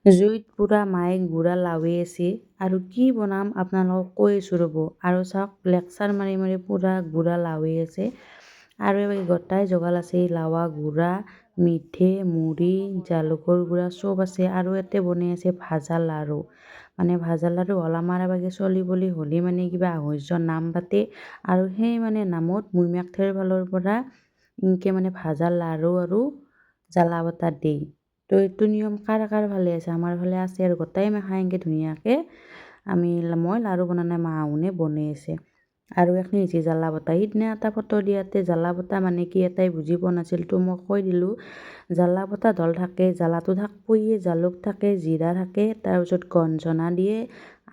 জুইত পূৰা মায়ে গুড়া লাওৱে আছে আৰু কি বনাম আপোনালোকক কৈ আছোঁ ৰ'ব। আৰু চাওক, লেকচাৰ মাৰি মাৰি পূৰা গুড়া লাওৱে আছে আৰু এই গোটাই যোগাৰ আছে, লাৱা গুড়া, মিঠে, মুড়ি, জালুকৰ গুড়া চব আছে। আৰু ইয়াতে বনাই আছে ভাজা লাৰু। মানে ভাজা লাৰু হ'ল আমাৰ এভাগে চলি বুলি হ'লে মানে কিবা আহোজ্য নাম পাতে আৰু সেই মানে নামত মুইমাকঠেৰ ফালৰ পৰা ইনকে মানে ভাজা লাৰু আৰু জ্বালা বটা দেই। তো এইটো নিয়ম কাৰ কাৰ ফালে আছে? আমাৰ ফালে আছে। আৰু গোটাই মাখা এনকে ধুনীয়াকে আমি, মই লাৰু বনা নাই, মাহুনে বনাই আছে। আৰু এখিনি হৈছে জ্বালা বটা। সিদিনা এটা ফটো দিয়াতে জ্বালা বটা মানে কি এটাই বুজি পোৱা নাছিল, তো মই কৈ দিলোঁ। জ্বালা বটা দল থাকে, জ্বালাটো থাকবয়ে, জালুক থাকে, জিৰা থাকে, তাৰপিছত গঞ্জনা দিয়ে,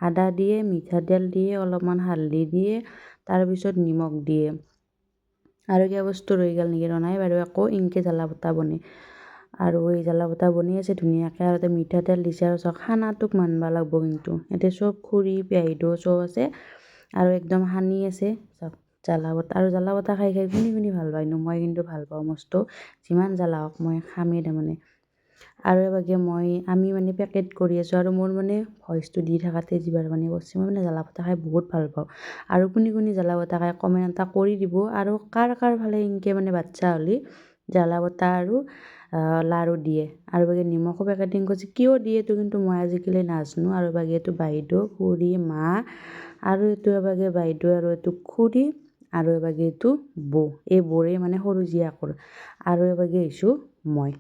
আদা দিয়ে, মিঠাতেল দিয়ে, অলপমান হালধি দিয়ে, তাৰপিছত নিমখ দিয়ে। আৰু কিবা বস্তু ৰৈ গ'ল নেকি? নাই বাৰু একো। ইনকে জ্বালা বটা বনে। আৰু এই জ্বালা বটা বনি আছে ধুনীয়াকৈ আৰু তাতে মিঠাতেল দিছে। আৰু চাওক, খানাটোক মানবা লাগব কিন্তু ইয়াতে চব খুৰী, পেহীদৌ চব আছে আৰু একদম সানি আছে। চাওক, জ্বালা বটা। আৰু জ্বালা বটা খাই খাই কোনে কোনে ভাল পায়নো? মই কিন্তু ভাল পাওঁ মস্ত। যিমান জ্বালা হওক মই খামেই তাৰমানে। আৰু এভাগে মই, আমি মানে পেকেট কৰি আছোঁ আৰু মোৰ মানে ভইচটো দি থাকাতে যিবাৰ মানে কৈছে, মই মানে জ্বালা বটা খাই বহুত ভাল পাওঁ। আৰু কোনে কোনে জ্বালা বটা খাই কমেণ্ট এটা কৰি দিব। আৰু কাৰ কাৰ ফালে ইনকে মানে বাচ্ছা হ'লে জ্বালা বটা আৰু লাৰু দিয়ে? আৰু বাকী নিমখো পেকেটিং কৰিছে, কিয় দিয়ে এইটো কিন্তু মই আজিকালি নাজনো। আৰু বাকী এইটো বাইদেউ, খুৰী, মা আৰু এইটো এভাগে বাইদেউ আৰু এইটো খুৰী আৰু এভাগে এইটো বৌ, এই বৌৰে মানে সৰু জীয়েকৰ। আৰু এভাগে হৈছোঁ মই।